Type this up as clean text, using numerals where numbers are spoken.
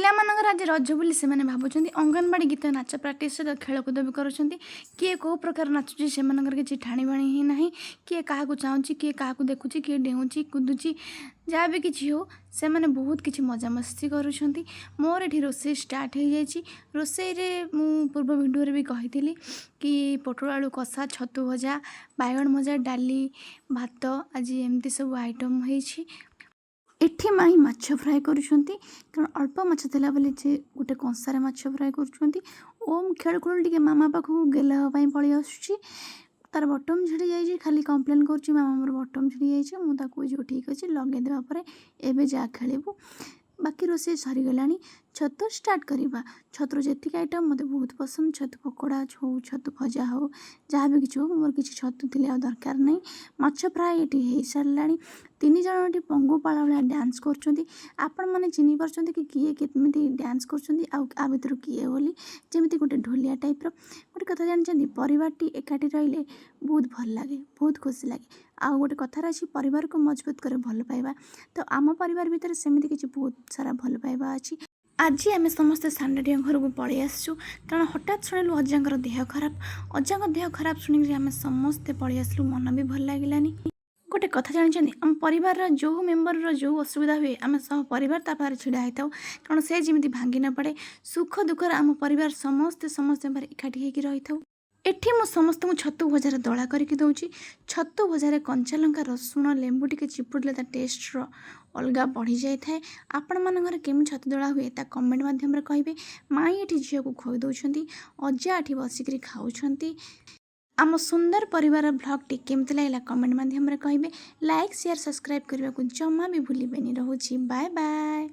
ପିଲାମାନଙ୍କର ଆଜି ରଜ ବୋଲି ସେମାନେ ଭାବୁଛନ୍ତି। ଅଙ୍ଗନବାଡ଼ି ଗୀତ, ନାଚ ପ୍ରାକ୍ଟିସ୍ ସହିତ ଖେଳକୁଦ ବି କରୁଛନ୍ତି। କିଏ କେଉଁ ପ୍ରକାର ନାଚୁଛି, ସେମାନଙ୍କର କିଛି ଠାଣିବାଣି ହିଁ ନାହିଁ। କିଏ କାହାକୁ ଚାହୁଁଛି, କିଏ କାହାକୁ ଦେଖୁଛି, କିଏ ଡେଉଁଛି, କୁଦୁଛି, ଯାହା ବି କିଛି ହେଉ, ସେମାନେ ବହୁତ କିଛି ମଜାମସ୍ତି କରୁଛନ୍ତି। ମୋର ଏଠି ରୋଷେଇ ଷ୍ଟାର୍ଟ ହେଇଯାଇଛି। ରୋଷେଇରେ ମୁଁ ପୂର୍ବ ଭିଡ଼ିଓରେ ବି କହିଥିଲି କି ପୋଟଳ ଆଳୁ କଷା, ଛତୁ ଭଜା, ବାଇଗଣ ଭଜା, ଡାଲି, ଭାତ, ଆଜି ଏମିତି ସବୁ ଆଇଟମ୍ ହେଇଛି। ଏଠି ମାଇଁ ମାଛ ଫ୍ରାଏ କରୁଛନ୍ତି, କାରଣ ଅଳ୍ପ ମାଛ ଥିଲା ବୋଲି ସେ ଗୋଟେ କଂସାରେ ମାଛ ଫ୍ରାଏ କରୁଛନ୍ତି। ଓମ୍ ଖେଳୁ ଖେଳୁ ଟିକେ ମାମା ପାଖକୁ ଗେଲା ହେବା ପାଇଁ ପଳେଇ ଆସୁଛି। ତାର ବଟମ୍ ଛିଡ଼ି ଯାଇଛି, ଖାଲି କମ୍ପ୍ଲେନ୍ କରୁଛି, "ମାମା, ମୋର ବଟମ୍ ଛିଡ଼ି ଯାଇଛି।" ମୁଁ ତାକୁ କହୁଛି, "ଠିକ୍ ଅଛି, ଲଗେଇଦେବା ପରେ ଏବେ ଯା ଖେଳିବୁ।" ବାକି ରୋଷେଇ ସରିଗଲାଣି, ଛତୁ ଷ୍ଟାର୍ଟ କରିବା। ଛତୁର ଯେତିକି ଆଇଟମ୍ ମୋତେ ବହୁତ ପସନ୍ଦ, ଛତୁ ପକୋଡ଼ା ହଉ, ଛତୁ ଭଜା ହଉ, ଯାହା ବି କିଛି ହଉ, ମୋର କିଛି ଛତୁ ଥିଲେ ଆଉ ଦରକାର ନାହିଁ। ମାଛ ଫ୍ରାଏ ଏଠି ହେଇସାରିଲାଣି। ତିନି ଜଣ ଏଠି ପଙ୍ଗୁପାଳ ଭଳିଆ ଡ୍ୟାନ୍ସ କରୁଛନ୍ତି। ଆପଣମାନେ ଚିହ୍ନି ପାରୁଛନ୍ତି କି କିଏ କେମିତି ଡ୍ୟାନ୍ସ କରୁଛନ୍ତି ଆଉ ଆ ଭିତରୁ କିଏ ବୋଲି? ଯେମିତି ଗୋଟେ ଢୋଲିଆ ଟାଇପ୍ର। ଗୋଟେ କଥା ଜାଣିଛନ୍ତି? ପରିବାରଟି ଏକାଠି ରହିଲେ ବହୁତ ଭଲ ଲାଗେ, ବହୁତ ଖୁସି ଲାଗେ। ଆଉ ଗୋଟେ କଥାରେ ଅଛି, ପରିବାରକୁ ମଜବୁତ କରେ ଭଲ ପାଇବା। ତ ଆମ ପରିବାର ଭିତରେ ସେମିତି କିଛି ବହୁତ ସାରା ଭଲ ପାଇବା ଅଛି। ଆଜି ଆମେ ସମସ୍ତେ ସାନଡିଆ ଘରକୁ ପଳେଇ ଆସିଛୁ, କାରଣ ହଠାତ୍ ଶୁଣିଲୁ ଅଜାଙ୍କର ଦେହ ଖରାପ। ଅଜାଙ୍କ ଦେହ ଖରାପ ଶୁଣିକି ଆମେ ସମସ୍ତେ ପଳେଇ ଆସିଲୁ, ମନ ବି ଭଲ ଲାଗିଲାନି। ଗୋଟେ କଥା ଜାଣିଛନ୍ତି? ଆମ ପରିବାରର ଯେଉଁ ମେମ୍ବରର ଯେଉଁ ଅସୁବିଧା ହୁଏ, ଆମେ ସହ ପରିବାର ତା ପାଖରେ ଛିଡ଼ା ହେଇଥାଉ, କାରଣ ସେ ଯେମିତି ଭାଙ୍ଗି ନ ପଡ଼େ। ସୁଖ ଦୁଃଖରେ ଆମ ପରିବାର ସମସ୍ତେ ସମସ୍ତଙ୍କ ପାଖରେ ଏକାଠି ହେଇକି ରହିଥାଉ। ଏଠି ମୁଁ ସମସ୍ତଙ୍କୁ ଛତୁ ଭଜାର ଦଳା କରିକି ଦେଉଛି। ଛତୁ ଭଜାରେ କଞ୍ଚା ଲଙ୍କା, ରସୁଣ, ଲେମ୍ବୁ ଟିକେ ଚିପୁଡ଼ିଲେ ତା ଟେଷ୍ଟର ଅଲଗା ବଢ଼ିଯାଇଥାଏ। ଆପଣମାନଙ୍କର କେମିତି ଛତୁ ଦଳା ହୁଏ, ତା କମେଣ୍ଟ ମାଧ୍ୟମରେ କହିବେ। ମାଇଁ ଏଠି ଝିଅକୁ ଖୋଇ ଦେଉଛନ୍ତି, ଅଜା ଏଠି ବସିକିରି ଖାଉଛନ୍ତି। ଆମ ସୁନ୍ଦର ପରିବାର ଭ୍ଲଗ୍ଟି କେମିତି ଲାଗିଲା, କମେଣ୍ଟ ମାଧ୍ୟମରେ କହିବେ। ଲାଇକ୍, ସେୟାର, ସବସ୍କ୍ରାଇବ୍ କରିବାକୁ ଜମା ବି ଭୁଲିବେନି। ରହୁଛି, ବାଏ ବାଏ।